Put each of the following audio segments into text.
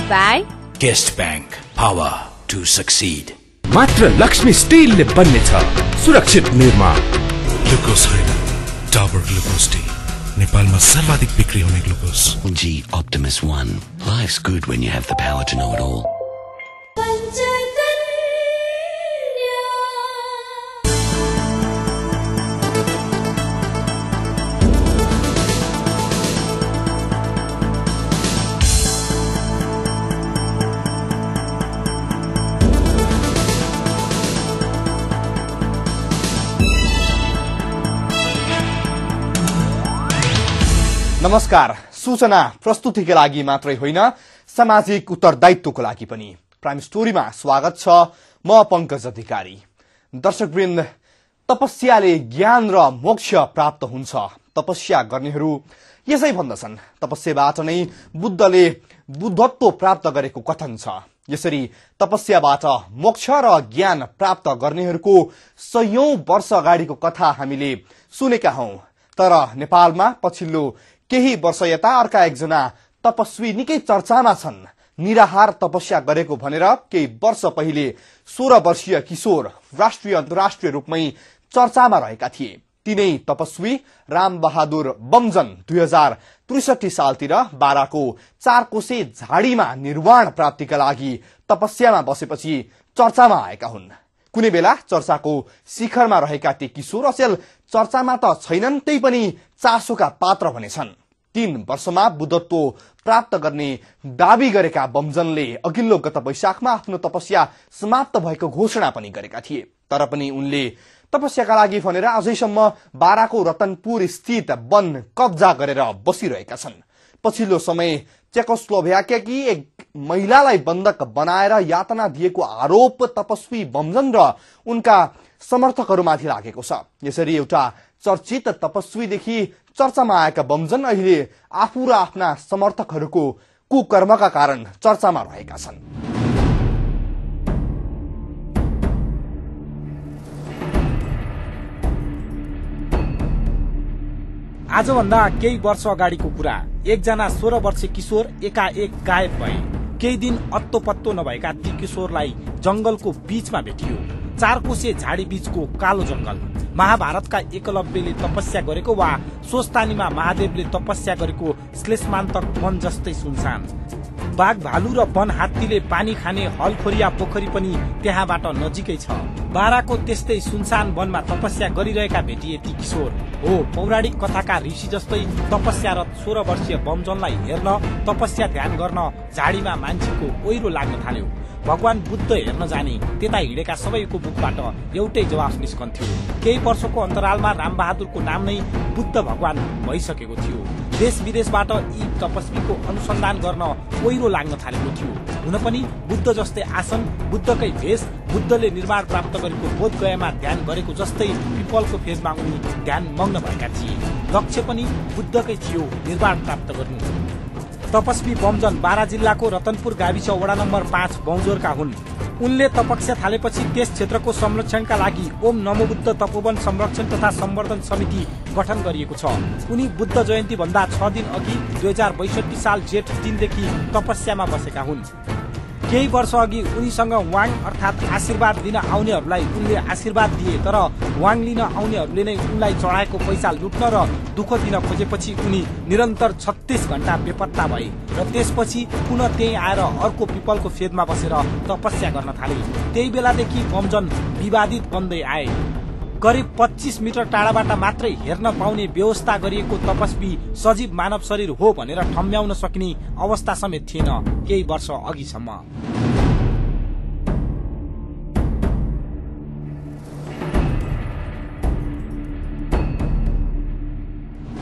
by Guest Bank, power to succeed. मात्र लक्ष्मी स्टिलले बन्नेछ सुरक्षित निर्माण। ग्लुकोज होइन, डाबर ग्लुकोज डी, नेपालमा सर्वाधिक बिक्री हुने glucose. G Optimus One. Life's good when you have the power to know it all. नमस्कार। सूचना प्रस्तुतिका लागि मात्रै होइन, सामाजिक उत्तरदायित्वको लागि पनि प्राइम स्टोरीमा स्वागत छ। म पंकज अधिकारी। दर्शकवृन्द, तपस्याले ज्ञान र मोक्ष प्राप्त हुन्छ। तपस्या गर्नेहरू यसै भन्दछन्। तपस्याबाट नै बुद्धले बुद्धत्व प्राप्त गरेको कथन छ। यसरी तपस्याबाट मोक्ष र ज्ञान प्राप्त गर्नेहरूको सयौं वर्ष अगाडिको कथा हामीले सुनेका हौं। तर नेपालमा पछिल्लो केही वर्ष यता अर्का एकजना तपस्वी निकै चर्चामा छन्। निराहार तपस्या गरेको भनेर केही वर्ष पहिले 16 वर्षीय किशोर राष्ट्रिय अन्तर्राष्ट्रिय रूपमै चर्चामा रहेका थिए। तिनै तपस्वी रामबहादुर बमजन 2063 सालतिर बाराको 4 कोसे झाडीमा निर्वाण प्राप्तिका लागि तपस्यामा बसेपछि चर्चामा आएका हुन्। कुनै बेला चर्चाको शिखरमा रहेका ती किशोर अचेल चर्चामा त छैनन्, त्यही पनि चासोका पात्र भने छन्। 3 वर्षमा बुद्धत्व प्राप्त गर्ने दावी गरेका बमजनले अघिल्लो गत वैशाखमा आफ्नो तपस्या समाप्त भएको घोषणा पनि गरेका थिए। तर पनि उनले तपस्याका लागि भनेर अझैसम्म बाराको रतनपुर स्थित वन कब्जा गरेर बसिरहेका छन्। पछिल्लो समय चेकोस्लोभाकियाकी एक महिलालाई बन्धक बनाएर यातना दिएको आरोप तपस्वी बमजन र उनका समर्थकहरूमाथि लागेको छ। यसरी एउटा चर्चित तपस्वीदेखि चर्चामा आएका बमजन अहिले आफू र आफ्ना समर्थकहरूको कुकर्मका कारण चर्चामा रहेका छन्। आजभन्दा केही वर्ष अगाडिको कुरा। एकजना 16 वर्षीय किशोर एकाएक गायब भए। केही दिन अत्तो पत्तो नभएका ती किशोरलाई जंगलको बीचमा भेटियो। 4 कोसे झाडी बीचको कालो जंगल। महाभारतका एकलव्यले तपस्या गरेको वा स्वस्तानीमा महादेवले तपस्या गरेको श्लेषमान्तक वन जस्तै सुनसान। बाघ भालु र वन हात्तीले पानी खाने हलखोरिया पोखरी पनि त्यहाँबाट नजिकै छ। बाराको त्यस्तै सुनसान वनमा तपस्या गरिरहेका भेटिए ती किशोर। हो, पौराणिक कथाका ऋषि जस्तै तपस्यारत 16 वर्षीय बमजनलाई हेर्न, तपस्या ध्यान गर्न झाडीमा मान्छेको ओइरो लाग्न थाल्यो। भगवान बुद्ध हेर्न जाने त्यता हिँडेका सबैको मुखबाट एउटै जवाफ निस्कन्थ्यो। केही वर्षको अन्तरालमा रामबहादुरको नाम नै बुद्ध भगवान भइसकेको थियो। देश विदेशबाट यी तपस्वीको अनुसन्धान गर्न ओइरो लाग्न थालेको थियो। हुन पनि बुद्ध जस्तै आसन, बुद्धकै भेष, बुद्धले निर्माण प्राप्त गरेको बोधगयामा ध्यान गरेको जस्तै पिपलको फेजमा उनी ध्यान मग्न भएका थिए। लक्ष्य पनि बुद्धकै थियो, निर्वाण प्राप्त गर्नु। तपस्वी बमजन बारा जिल्लाको रतनपुर गाविस वडा नम्बर 5 बौजोरका हुन्। उनले तपस्या थालेपछि त्यस क्षेत्रको संरक्षणका लागि ओम नमो बुद्ध तपोवन संरक्षण तथा सम्वर्धन समिति गठन गरिएको छ। उनी बुद्ध जयन्ती भन्दा 6 दिन अघि 2062 साल जेठ 3 देखि तपस्यामा बसेका हुन्। केही वर्ष अघि उनीसँग वाङ अर्थात आशीर्वाद दिन आउनेहरूलाई उनले आशीर्वाद दिए। तर वाङ लिन आउनेहरूले नै उनलाई चढाएको पैसा लुट्न र दुःख दिन खोजेपछि उनी निरन्तर 36 घण्टा बेपत्ता भए र त्यसपछि पुनः त्यही आएर अर्को पिपलको फेदमा बसेर तपस्या गर्न थाले। त्यही बेलादेखि बमजन विवादित बन्दै आए। करिब 25 मिटर टाढाबाट मात्रै हेर्न पाउने व्यवस्था गरिएको तपस्वी सजीव मानव शरीर हो भनेर ठम्ब्याउन सकिने अवस्था समेत थिएन केही वर्ष अघिसम्म।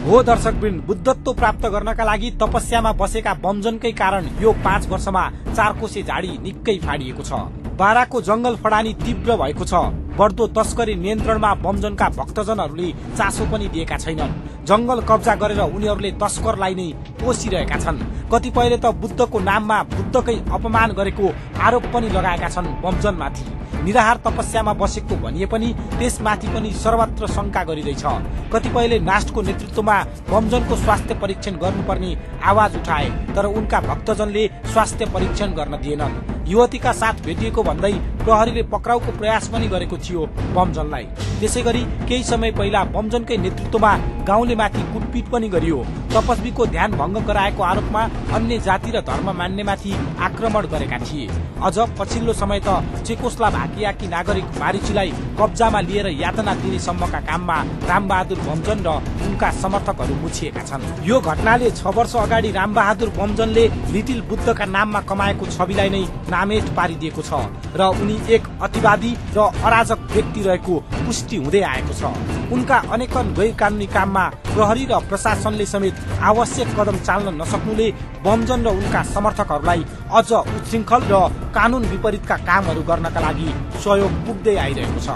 हो दर्शकवृन्द, बुद्धत्व प्राप्त गर्नका लागि तपस्यामा बसेका बमजनकै कारण यो 5 वर्षमा 4 कोसे झाडी निकै फाडिएको छ। बाराको जंगल फडानी तीव्र भएको छ। बढ्दो तस्करी नियन्त्रणमा बमजनका भक्तजनहरूले चासो पनि दिएका छैनन्। जंगल कब्जा गरेर उनीहरूले तस्करलाई नै पोसिरहेका छन्। कतिपयले त बुद्धको नाममा बुद्धकै अपमान गरेको आरोप पनि लगाएका छन् बमजनमाथि। निराहार तपस्यामा बसेको भनिए पनि त्यसमाथि पनि सर्वत्र शंका गरिँदैछ। कतिपयले नास्टको नेतृत्वमा बमजनको स्वास्थ्य परीक्षण गर्नुपर्ने आवाज उठाए, तर उनका भक्तजनले स्वास्थ्य परीक्षण गर्न दिएनन्। युवतीका साथ भेटिएको भन्दै प्रहरीले पक्राउको प्रयास पनि गरेको थियो बमजनलाई। त्यसैगरी केही समय पहिला बमजनकै नेतृत्वमा गाउँलेमाथि कुटपिट पनि गरियो। तपस्वीको ध्यान भंग गराएको आरोपमा अन्य जाति र धर्म मान्नेमाथि आक्रमण गरेका थिए। अझ पछिल्लो समय त चेकोस्लोभाकियाकी नागरिक मारिचीलाई कब्जामा लिएर यातना दिने सम्मका काममा रामबहादुर बमजन र उनका समर्थकहरू मुछिएका छन्। यो घटनाले 6 वर्ष अगाडि रामबहादुर बमजनले लिटिल बुद्धका नाममा कमाएको छविलाई नै नामेट पारिदिएको छ र उनी एक अतिवादी र अराजक व्यक्ति रहेको पुष्टि हुँदै आएको छ। उनका अनेकन गैर कानूनी काममा प्रहरी र प्रशासनले समेत आवश्यक कदम चाल्न नसक्नुले बमजन र उनका समर्थकहरूलाई अझ उच्छृङ्खल र कानून विपरीतका कामहरू गर्नका लागि सहयोग पुग्दै आइरहेको छ।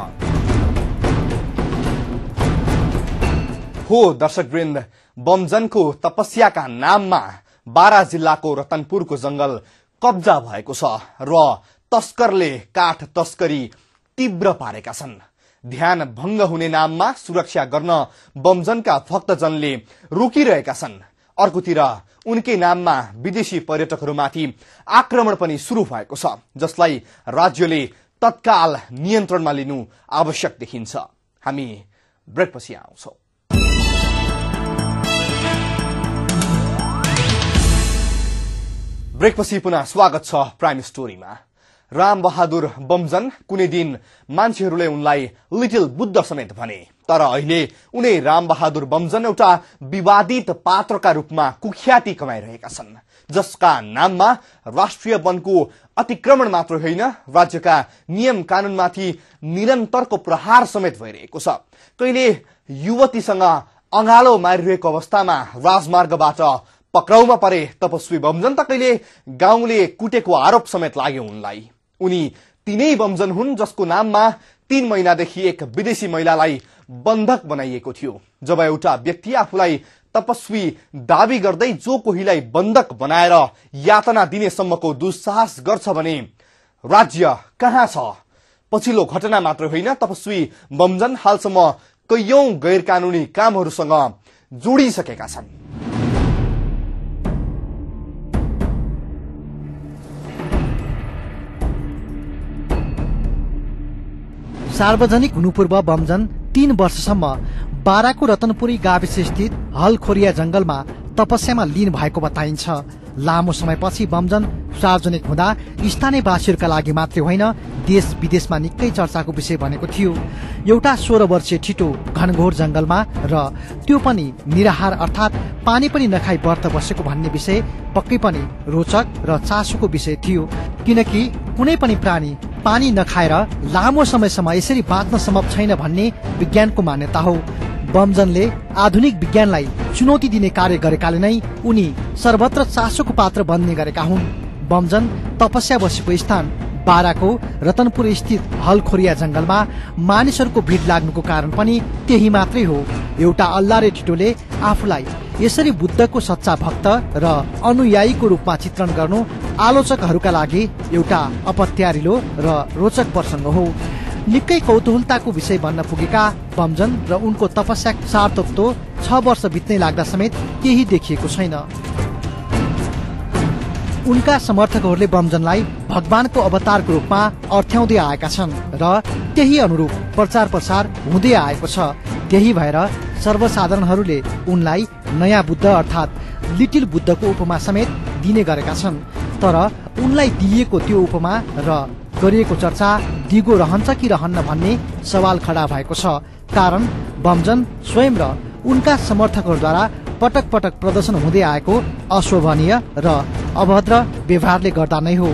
हो दर्शकवृन्द, बमजनको तपस्याका नाममा बारा जिल्लाको रतनपुरको जंगल कब्जा भएको छ र तस्करले काठ तस्करी तीव्र पारेका छन्। ध्यान भंग हुने नाममा सुरक्षा गर्न बमजनका भक्तजनले रोकिरहेका छन्। अर्कोतिर उनकै नाममा विदेशी पर्यटकहरूमाथि आक्रमण पनि शुरू भएको छ, जसलाई राज्यले तत्काल नियन्त्रणमा लिनु आवश्यक देखिन्छ। हामी ब्रेकपछि आउँछौं। ब्रेकपछि पुनः स्वागत छ प्राइम स्टोरीमा। रामबहादुर बमजन कुनै दिन मान्छेहरूले उनलाई लिटिल बुद्ध समेत भने, तर अहिले उनी रामबहादुर बमजन एउटा विवादित पात्रका रूपमा कुख्याति कमाइरहेका छन्, जसका नाममा राष्ट्रिय वनको अतिक्रमण मात्र होइन, राज्यका नियम कानूनमाथि निरन्तरको प्रहार समेत भइरहेको छ। कहिले युवतीसँग अंगालो मारिरहेको अवस्थामा राजमार्गबाट पक्राउमा परे तपस्वी बमजन, त कहिले गाउँले कुटेको आरोप समेत लाग्यो उनलाई। उनी तीनै बमजन हुन् जसको नाममा 3 महिनादेखि एक विदेशी महिलालाई बन्धक बनाइएको थियो। जब एउटा व्यक्ति आफूलाई तपस्वी दावी गर्दै जो कोहीलाई बन्धक बनाएर यातना दिने सम्मको दुस्साहस गर्छ भने राज्य कहाँ छ? पछिल्लो घटना मात्र होइन, तपस्वी बमजन हालसम्म कैयौं गैर कानूनी कामहरूसँग जोडिसकेका छन्। सार्वजनिक हुनुपूर्व बमजन 3 वर्षसम्म बाराको रतनपुरी गाविस स्थित हलखोरिया जंगलमा तपस्यामा लीन भएको बताइन्छ। लामो समयपछि बमजन सार्वजनिक हुँदा स्थानीयवासीहरूका लागि मात्रै होइन, देश विदेशमा निकै चर्चाको विषय बनेको थियो। एउटा 16 वर्षीय ठिटो घनघोर जंगलमा र त्यो पनि निराहार अर्थात पानी पनि नखाई व्रत बसेको भन्ने विषय पक्कै पनि रोचक र चासोको विषय थियो, किनकि कुनै पनि प्राणी पानी नखाएर लामो समयसम्म यसरी बाँच्न सम्भव छैन भन्ने विज्ञानको मान्यता हो। बमजनले आधुनिक विज्ञानलाई चुनौती दिने कार्य गरेकाले नै उनी सर्वत्र चासोको पात्र बन्ने गरेका हुन्। बमजन तपस्या बसेको स्थान बाराको रतनपुर स्थित हलखोरिया जंगलमा मानिसहरूको भिड लाग्नुको कारण पनि त्यही मात्रै हो। एउटा अल्लारे ठिटोले आफूलाई यसरी बुद्धको सच्चा भक्त र अनुयायीको रूपमा चित्रण गर्नु आलोचकहरूका लागि एउटा अपत्यारिलो र रोचक प्रसंग हो। निकै कौतूहलताको विषय बन्न पुगेका बमजन र उनको तपस्या सार्थकतो 6 वर्ष बित्नै लाग्दा समेत केही देखिएको छैन। उनका समर्थकहरूले बमजनलाई भगवानको अवतारको रूपमा अर्थ्याउँदै आएका छन् र त्यही अनुरूप प्रचार प्रसार हुँदै आएको छ। त्यही भएर सर्वसाधारणहरूले उनलाई नयाँ बुद्ध अर्थात लिटिल बुद्धको उपमा समेत दिने गरेका छन्। तर उनलाई दिइएको त्यो उपमा र गरिएको चर्चा दिगो रहन्छ कि रहन्न भन्ने सवाल खडा भएको छ। कारण बमजन स्वयं र उनका समर्थकहरूद्वारा पटक पटक प्रदर्शन हुँदै आएको अशोभनीय र अभद्र व्यवहारले गर्दा नै हो।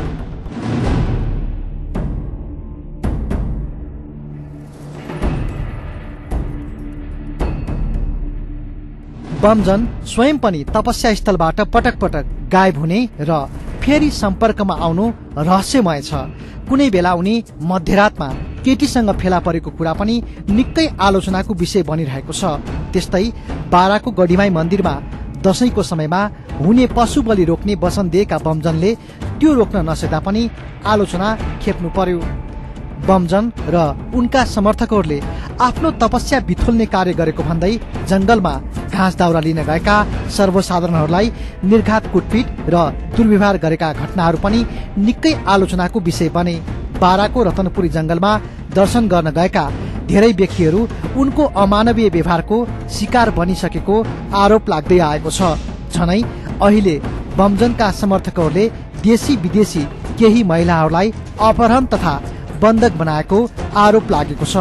बमजन स्वयं पनि तपस्या स्थलबाट पटक पटक गायब हुने र फेरि सम्पर्कमा आउनु रहस्यमय छ। कुनै बेला उनी मध्यरातमा केटीसँग फेला परेको कुरा पनि निकै आलोचनाको विषय बनिरहेको छ। त्यस्तै बाराको गढीमाई मन्दिरमा दशैंको समयमा हुने पशु बलि रोक्ने वचन दिएका बमजनले त्यो रोक्न नसक्दा पनि आलोचना खेप्नु पर्यो। बमजन र उनका समर्थकहरूले आफ्नो तपस्या बिथोल्ने कार्य गरेको भन्दै जंगलमा घाँस दाउरा लिन गएका सर्वसाधारणहरूलाई निर्घात कुटपिट र दुर्व्यवहार गरेका घटनाहरू पनि निकै आलोचनाको विषय बने। बाराको रतनपुरी जंगलमा दर्शन गर्न गएका धेरै व्यक्तिहरू उनको अमानवीय व्यवहारको शिकार बनिसकेको आरोप लाग्दै आएको छ। झनै अहिले बमजनका समर्थकहरूले देशी विदेशी केही महिलाहरूलाई अपहरण तथा बन्धक बनाएको आरोप लागेको छ।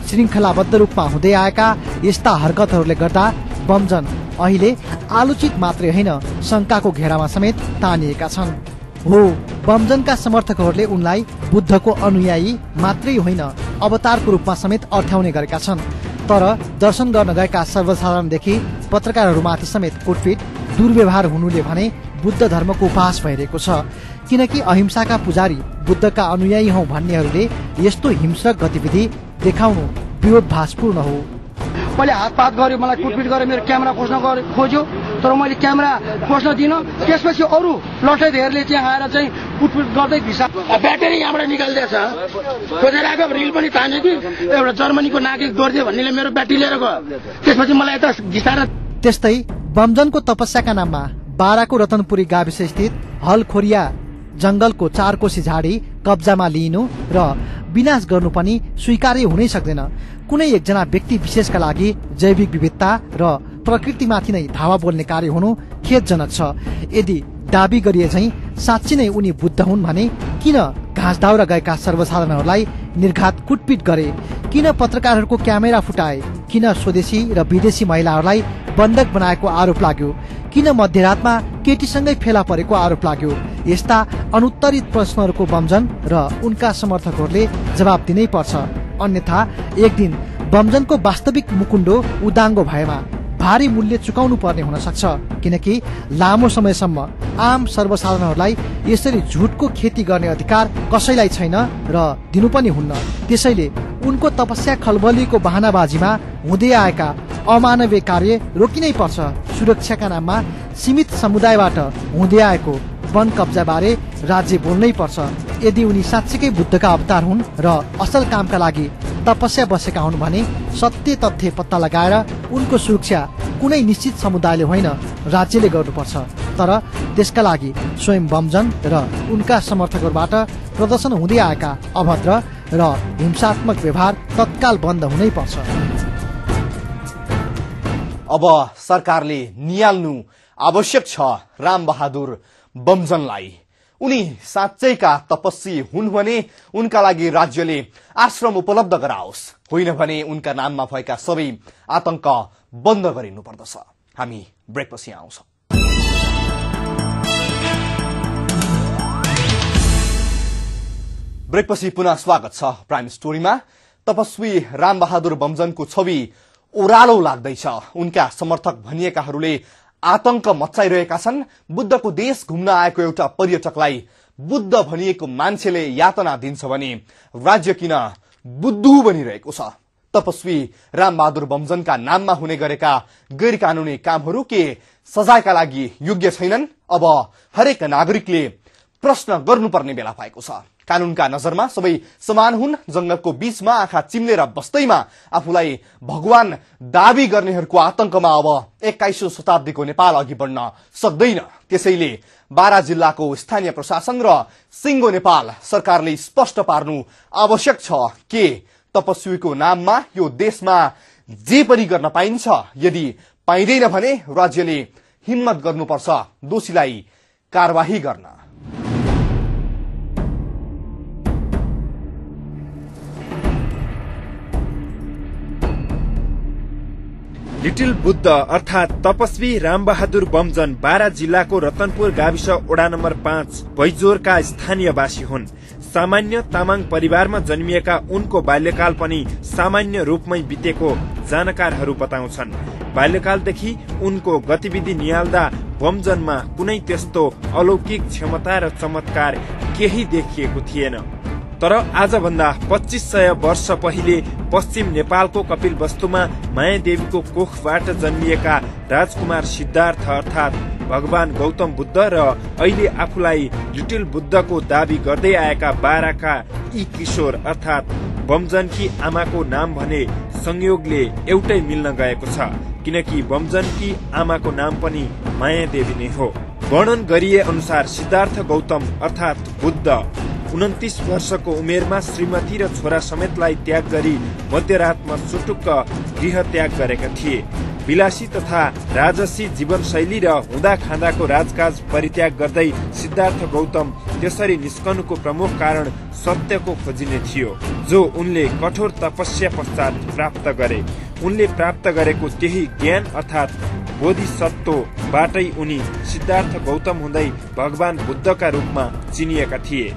श्रृंखलाबद्ध रूपमा हुँदै आएका यस्ता हरकतहरूले गर्दा बमजन अहिले आलोचित मात्रै होइन, शंकाको घेरामा समेत तानिएका छन्। हो, बमजनका समर्थकहरूले उनलाई बुद्धको अनुयायी मात्रै होइन, अवतारको रूपमा समेत अर्थ्याउने गरेका छन्। तर दर्शन गर्न गएका सर्वसाधारणदेखि पत्रकारहरूमाथि समेत कुटपिट दुर्व्यवहार हुनुले भने बुद्ध धर्मको उपहास भइरहेको छ। किनकि अहिंसाका पुजारी बुद्धका अनुयायी हौ भन्नेहरूले यस्तो हिंस्रक गतिविधि देखाउनु विरोधाभासपूर्ण हो। मैले हातपात गर्यो, मलाई कुटपिट गरेर मेरो क्यामेरा खोज्न खोज्यो, तर मैले क्यामेरा खोज्न दिन। त्यसपछि अरू लट्टेधेरले चाहिँ आएर चाहिँ कुटपिट गर्दै भिसा ब्याटेरी यहाँबाट निकाल्दैछ, खोजेर आएको रिल पनि तान्यो कि एउटा जर्मनीको नागरिक दोर्जे भन्नेले मेरो ब्याट्री लिएर गयो। त्यसपछि मलाई यता घिसाएर। त्यस्तै बमजनको तपस्याका नाममा बाराको रतनपुरी गाविस स्थित हलखोरिया जंगलको 4 कोसी झाडी कब्जामा लिइनु र विनाश गर्नु पनि स्वीकार्य हुनै सक्दैन। कुनै एकजना व्यक्ति विशेषका लागि जैविक विविधता र प्रकृतिमाथि नै धावा बोल्ने कार्य हुनु खेदजनक छ। यदि दाबी गरिए झैं साँच्चै नै उनी बुद्ध हुन् भने किन घाँस दाउरा गएका सर्वसाधारणहरूलाई निर्घात कुटपिट गरे? किन पत्रकारहरूको क्यामेरा फुटाए? किन स्वदेशी र विदेशी महिलाहरूलाई बन्धक बनाएको आरोप लाग्यो? किन मध्यरातमा केटीसँगै फेला परेको आरोप लाग्यो? यस्ता अनुत्तरित प्रश्नहरूको बमजन र उनका समर्थकहरूले जवाब दिनै पर्छ। अन्यथा एक दिन बमजनको वास्तविक मुकुण्डो उदाङ्गो भएमा भारी मूल्य चुकाउनु पर्ने हुन सक्छ। किनकि लामो समयसम्म आम सर्वसाधारणहरूलाई यसरी झुटको खेती गर्ने अधिकार कसैलाई छैन र दिनु पनि हुन्न। त्यसैले उनको तपस्या खलबलीको बहानाबाजीमा हुँदै आएका अमानवीय कार्य रोकिनै पर्छ। सुरक्षाका नाममा सीमित समुदायबाट हुँदै आएको वन कब्जा बारे राज्य बोल्नै पर्छ। यदि उनी साँच्चीकै बुद्धका अवतार हुन् र असल कामका लागि तपस्या बसेका हुन् भने सत्य तथ्य पत्ता लगाएर उनको सुरक्षा कुनै निश्चित समुदायले होइन, राज्यले गर्नुपर्छ। तर त्यसका लागि स्वयं बमजन र उनका समर्थकहरूबाट प्रदर्शन हुँदै आएका अभद्र र हिंसात्मक व्यवहार तत्काल बन्द हुनै पर्छ। अब सरकारले नियाल्नु आवश्यक छ रामबहादुर बमजनलाई। उनी साँच्चैका तपस्वी हुन् भने उनका लागि राज्यले आश्रम उपलब्ध गराओस्, होइन भने उनका नाममा भएका सबै आतंक बन्द गरिनु पर्दछ। हामी ब्रेकपछि आउँछौं। ब्रेकपछि पुनः स्वागत छ प्राइम स्टोरीमा। तपस्वी रामबहादुर बमजनको छवि ओह्रालो लाग्दैछ। उनका समर्थक भनिएकाहरूले आतंक मचाइरहेका छन्। बुद्धको देश घुम्न आएको एउटा पर्यटकलाई बुद्ध भनिएको मान्छेले यातना दिन्छ भने राज्य किन बुद्धु बनिरहेको छ? तपस्वी रामबहादुर बमजनका नाममा हुने गरेका गैर कानूनी कामहरू के सजायका लागि योग्य छैनन्? अब हरेक नागरिकले प्रश्न गर्नुपर्ने बेला भएको छ। कानूनका नजरमा सबै समान हुन्। जंगलको बीचमा आँखा चिम्लेर बस्दैमा आफूलाई भगवान दाबी गर्नेहरूको आतंकमा अब 21औं शताब्दीको नेपाल अघि बढ्न सक्दैन। त्यसैले बारा जिल्लाको स्थानीय प्रशासन र सिंगो नेपाल सरकारले स्पष्ट पार्नु आवश्यक छ के तपस्वीको नाममा यो देशमा जे पनि गर्न पाइन्छ? यदि पाइँदैन भने राज्यले हिम्मत गर्नुपर्छ दोषीलाई कारवाही गर्न। लिटिल बुद्ध अर्थात तपस्वी रामबहादुर बमजन बारा जिल्लाको रतनपुर गाविस वडा नम्बर 5 भैजोरका स्थानीयवासी हुन्। सामान्य तामाङ परिवारमा जन्मिएका उनको बाल्यकाल पनि सामान्य रूपमै बितेको जानकारहरू बताउँछन्। बाल्यकालदेखि उनको गतिविधि निहाल्दा बमजनमा कुनै त्यस्तो अलौकिक क्षमता र चमत्कार केही देखिएको थिएन। तर आजभन्दा 2500 वर्ष पहिले पश्चिम नेपालको कपिलवस्तुमा मायादेवीको कोखबाट जन्मिएका राजकुमार सिद्धार्थ अर्थात भगवान गौतम बुद्ध र अहिले आफूलाई लिटिल बुद्धको दाबी गर्दै आएका बाराका यी किशोर अर्थात बमजनकी आमाको नाम भने संयोगले एउटै मिल्न गएको छ, किनकि बमजनकी आमाको नाम पनि माया देवी नै हो। वर्णन गरिए अनुसार सिद्धार्थ गौतम अर्थात बुद्ध 29 वर्षको उमेरमा श्रीमती र छोरा समेतलाई त्याग गरी मध्यरातमा सुटुक्क गृह त्याग गरेका थिए। विलासी तथा राजसी जीवनशैली र हुँदा खाँदाको राजकाज परित्याग गर्दै सिद्धार्थ गौतम त्यसरी निस्कनुको प्रमुख कारण सत्यको खोजी नै थियो, जो उनले कठोर तपस्या पश्चात प्राप्त गरे। उनले प्राप्त गरेको त्यही ज्ञान अर्थात बोधिसत्वबाटै उनी सिद्धार्थ गौतम हुँदै भगवान बुद्धका रूपमा चिनिएका थिए।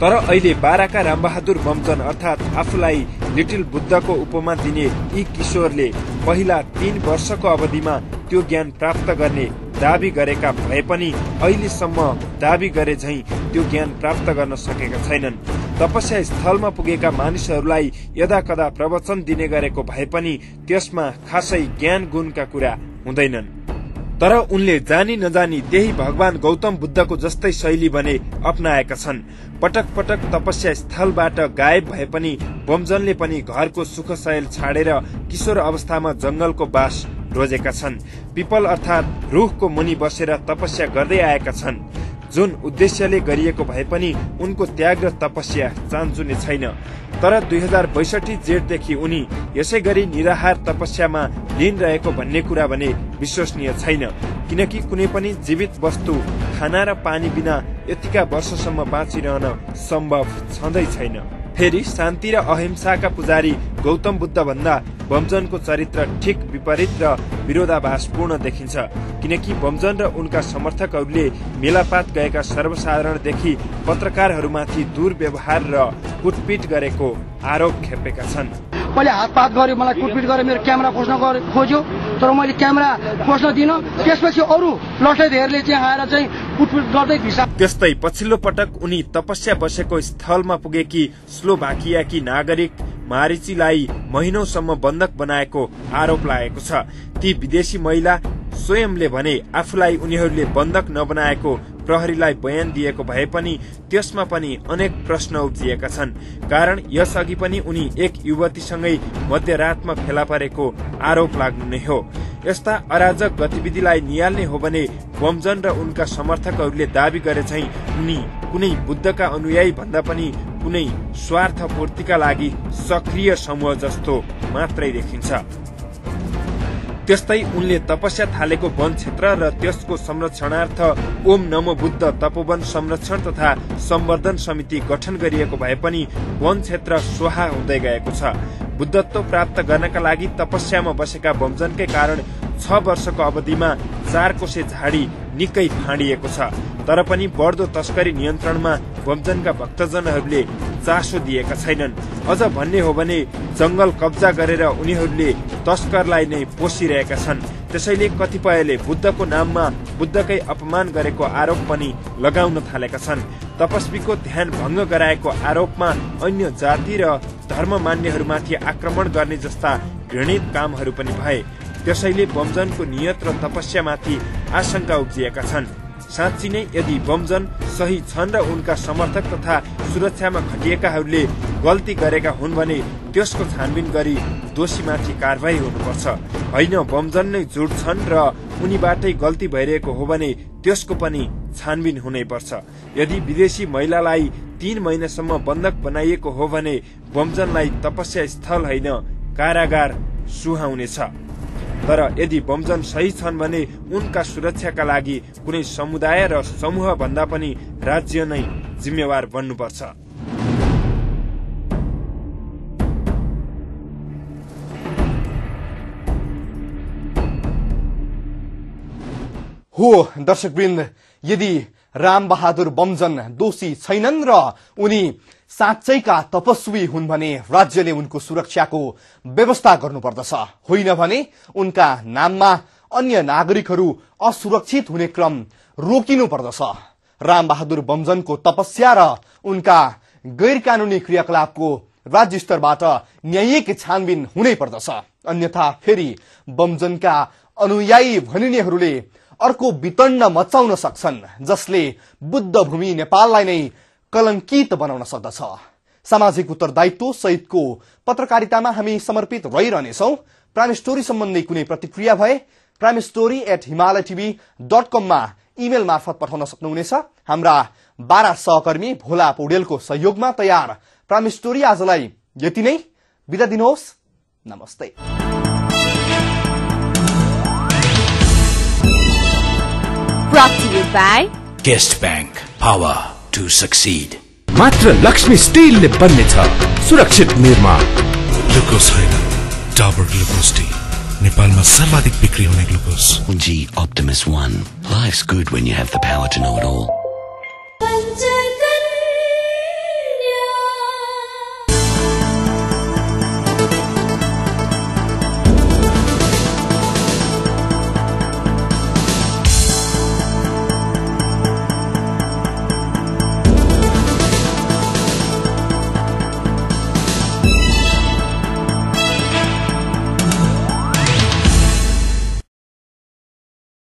तर अहिले बाराका रामबहादुर बमजन अर्थात आफूलाई लिटिल बुद्धको उपमा दिने यी किशोरले पहिला 3 वर्षको अवधिमा त्यो ज्ञान प्राप्त गर्ने दाबी गरेका भए पनि अहिलेसम्म दाबी गरे झै त्यो ज्ञान प्राप्त गर्न सकेका छैनन्। तपस्या स्थलमा पुगेका मानिसहरूलाई यदाकदा प्रवचन दिने गरेको भए पनि त्यसमा खासै ज्ञान गुणका कुरा हुँदैनन्। तर उनले जानी नजानी त्यही भगवान गौतम बुद्धको जस्तै शैली भने अपनाएका छन्। पटक पटक तपस्या स्थलबाट गायब भए पनि बमजनले पनि घरको सुखशैल छाडेर किशोर अवस्थामा जंगलको बास रोजेका छन्। पिपल अर्थात रुखको मुनि बसेर तपस्या गर्दै आएका छन्। जुन उद्देश्यले गरिएको भए पनि उनको त्याग र तपस्या चान्चुने छैन। तर 2062 जेठदेखि उनी यसै गरी निराहार तपस्यामा लीन रहेको भन्ने कुरा भने विश्वसनीय छैन, किनकि कुनै पनि जीवित वस्तु खाना र पानी बिना यतिका वर्षसम्म बाँचिरहन सम्भव छँदै छैन। फेरि शान्ति र अहिंसाका पुजारी गौतम बुद्ध भन्दा बमजनको चरित्र ठिक विपरीत र विरोधाभासपूर्ण देखिन्छ, किनकि बमजन र उनका समर्थकहरूले मेलापात गएका सर्वसाधारणदेखि पत्रकारहरूमाथि दुर्व्यवहार र कुटपिट गरेको आरोप खेपेका छन्। मैले हातपात गर्यो, मलाई कुटपिट गरेर मेरो क्यामेरा खोज्यो, तर मैले क्यामेरा खोज्न दिन। त्यसपछि अरू लट्टेधेरले चाहिँ आएर चाहिँ कुटपिट गर्दै भिसा। त्यस्तै पछिल्लो पटक उनी तपस्या बसेको स्थलमा पुगेकी स्लोभाकियाकी नागरिक मारिचीलाई महिनौसम्म बन्धक बनाएको आरोप लागेको छ। ती विदेशी महिला स्वयंले भने आफूलाई उनीहरूले बन्धक नबनाएको प्रहरीलाई बयान दिएको भए पनि त्यसमा पनि अनेक प्रश्न उब्जिएका छन्। कारण यसअघि पनि उनी एक युवतीसँगै मध्यरातमा फेला परेको आरोप लाग्नु नै हो। यस्ता अराजक गतिविधिलाई नियाल्ने हो भने बमजन र उनका समर्थकहरूले दाबी गरे चाहिँ उनी कुनै बुद्धका अनुयायी भन्दा पनि कुनै स्वार्थ पूर्तिका लागि सक्रिय समूह जस्तो मात्रै देखिन्छ। त्यस्तै उनले तपस्या थालेको वन क्षेत्र र त्यसको संरक्षणार्थ ओम नमो बुद्ध तपोवन संरक्षण तथा सम्वर्धन समिति गठन गरिएको भए पनि वन क्षेत्र स्वाहा हुँदै गएको छ। बुद्धत्व प्राप्त गर्नका लागि तपस्यामा बसेका बमजनकै कारण 6 वर्षको अवधिमा 4 कोसे झाडी निकै फाँडिएको छ। तर पनि बढ्दो तस्करी नियन्त्रणमा बमजनका भक्तजनहरूले चासो दिएका छैनन्। अझ भन्ने हो भने जंगल कब्जा गरेर उनीहरूले तस्करलाई नै पोसिरहेका छन्। त्यसैले कतिपयले बुद्धको नाममा बुद्धकै अपमान गरेको आरोप पनि लगाउन थालेका छन्। तपस्वीको ध्यान भंग गराएको आरोपमा अन्य जाति र धर्म मान्यहरूमाथि आक्रमण गर्ने जस्ता घृणित कामहरू पनि भए। त्यसैले बमजनको नियत र तपस्यामाथि आशंका उब्जिएका छन्। साँच्ची नै यदि बमजन सही छन् र उनका समर्थक तथा सुरक्षामा खटिएकाहरूले गल्ती गरेका हुन् भने त्यसको छानबिन गरी दोषीमाथि कारवाही हुनुपर्छ। होइन बमजन नै झुट छन् र उनीबाटै गल्ती भइरहेको हो भने त्यसको पनि छानबिन हुनै पर्छ। यदि विदेशी महिलालाई 3 महिनासम्म बन्धक बनाइएको हो भने बमजनलाई तपस्या स्थल होइन कारागार सुहाउनेछ। तर यदि बमजन सही छन् भने उनका सुरक्षाका लागि कुनै समुदाय र समूह भन्दा पनि राज्य नै जिम्मेवार बन्नुपर्छ। हो दर्शकवृन्द, यदि रामबहादुर बमजन दोषी छैनन् र उनी साँच्चैका तपस्वी हुन् भने राज्यले उनको सुरक्षाको व्यवस्था गर्नुपर्दछ। होइन भने उनका नाममा अन्य नागरिकहरू असुरक्षित हुने क्रम रोकिनु पर्दछ। रामबहादुर बमजनको तपस्या र उनका गैर कानूनी क्रियाकलापको राज्य स्तरबाट न्यायिक छानबिन हुनै पर्दछ। अन्यथा फेरि बमजनका अनुयायी भनिनेहरूले अर्को वितण्ड मचाउन सक्छन्, जसले बुद्ध भूमि नेपाललाई नै कलंकित बनाउन सक्दछ। सामाजिक उत्तरदायित्व सहितको पत्रकारितामा हामी समर्पित रहिरहनेछौं। प्राइम स्टोरी सम्बन्धी कुनै प्रतिक्रिया भए primestory@himalaytv.com मा इमेल मार्फत पठाउन सक्नुहुनेछ। हाम्रा 12 सहकर्मी भोला पौडेलको सहयोगमा तयार प्राइम स्टोरी आजलाई यति नै। बिदा दिनुहोस्, नमस्ते। Brought to you by Guest Bank. Power to succeed. मात्र लक्ष्मी स्टिलले बन्नेछ सुरक्षित निर्माण। ग्लुकोज होइन, डाबर ग्लुकोज टी, नेपालमा सर्वाधिक बिक्री हुने glucose. G Optimus One. Life's good when you have the power to know it all.